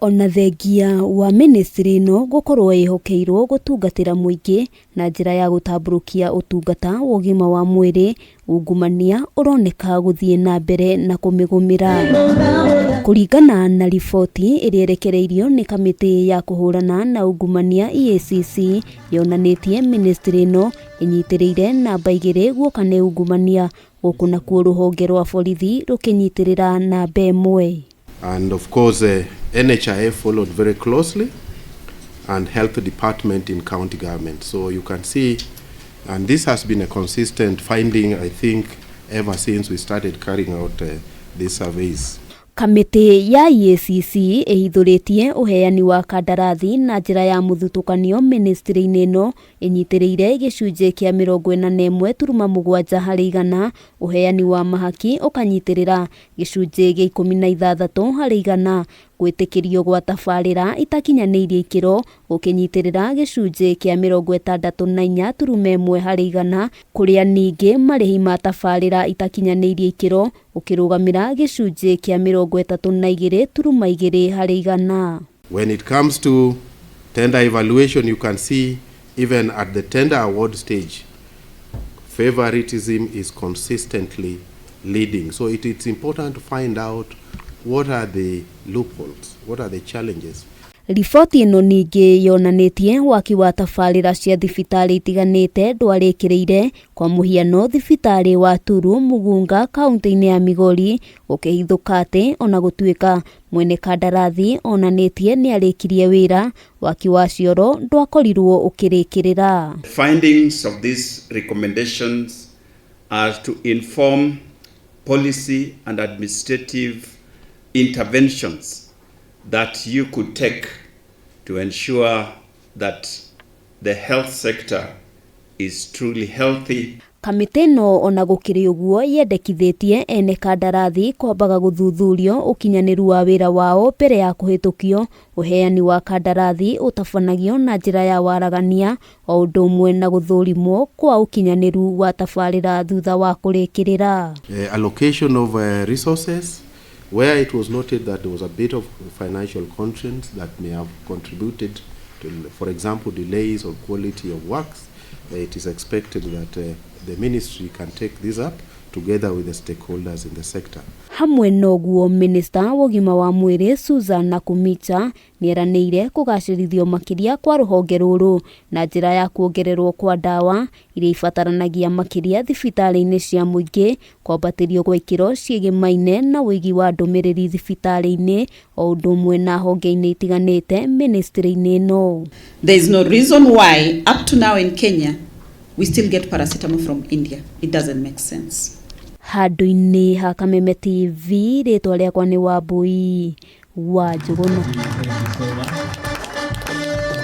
Ona thengia wa mĩnĩstrĩ ĩno gũkorwo ĩhokeirwo gũtungatĩra mũingĩ na njĩra ya gũtambũrũkia ũtungata wa ũgima wa mwĩrĩ, ungumania ũroneka gũthiĩ na mbere na kũmĩgũmĩra. Kũringana na riboti ĩrĩa ĩrekereirio nĩ kamĩtĩ ya kũhũrana na ungumania EACC, yonanĩtie mĩnĩstrĩ ĩno ĩnyitĩrĩire namba 2 guoka nĩ ungumania, gũkũ nakuo rũhonge rwa borithi rũkĩnyitĩrĩra namba 1. And of course, NHIF followed very closely, and health department in county government. So you can see, and this has been a consistent finding, I think, ever since we started carrying out these surveys. Kamĩtĩ ya EACC ĩhithũrĩtie ũheani wa kandarathi na njĩra ya mũthutũkanio mĩnĩstrĩ-inĩ ĩno ĩnyitĩrĩire gĩcunjĩ kĩa 41.7 harĩ igana, ũheani wa mahaki ũkanyitĩrĩra gĩcunjĩ gĩa 16 harĩ igana, gwĩtĩkĩrio gwa tabarĩra itakinyanĩirie ikĩro gũkĩnyitĩrĩra gĩcunjĩ kĩa 64.1 harĩ igana, kũrĩa ningĩ marĩhi ma tabarĩra itakinyanĩirie ikĩro ũkĩrũgamĩra gĩcunjĩ kĩa 32.2 harĩ igana. When it comes to tender evaluation, you can see even at the tender award stage, favoritism is consistently leading. So it's important to find out what are the loopholes, what are the challenges. Riboti ĩno ningĩ yonanĩtie waki wa tabarĩra cia thibitarĩ itiganĩte ndwarĩkĩrĩire, kwa mũhiano thibitarĩ wa Turu Mugunga kaunti-inĩ ya Migori gũkĩhithũka atĩ ona gũtuĩka mwene kandarathi onanĩtie nĩarĩkirie wĩra, waki wa cioro ndwakorirwo ũkĩrĩkĩrĩra. The findings of these recommendations are to inform policy and administrative interventions that you could take to ensure that the health sector is truly healthy. Kamĩtĩ ĩno ona gũkĩrĩ ũguo yendekithĩtie ene kandarathi kwambaga gũthuthurio ũkinyanĩru wa wĩra wao mbere ya kũhĩtũkio. Ũheani wa kandarathi ũtabanagio na njĩra ya waragania o ũndũ ũmwe na gũthũrimwo kwa ũkinyanĩru wa tabarĩra thutha wa kũrĩkĩrĩra. Allocation of resources, where it was noted that there was a bit of financial constraints that may have contributed to, for example, delays or quality of works. It is expected that the ministry can take this up together with the stakeholders in the sector. Hamwe noguo, minista wa ũgima wa mwĩrĩ Susan Nakhumicha nĩeranĩire kũgacĩrithio makĩria kwa rũhonge rũrũ na njĩra ya kuongererwo kwa ndawa iria ibataranagia makĩria thibitarĩ-inĩ cia mũingĩ, kwambatĩrio gwa ikĩro ciĩgĩmaine na ũigi wa ndũmĩrĩri thibitarĩ-inĩ o ũndũ ũmwe na honge-inĩ itiganĩte mĩnĩstrĩ-inĩ ĩno. There is no reason why up to now in Kenya we still get paracetamol from India. It doesn't make sense. Handũ-inĩ ha Kameme TV, rĩtwa rĩakwa nĩ Wambui wa Njũgũna.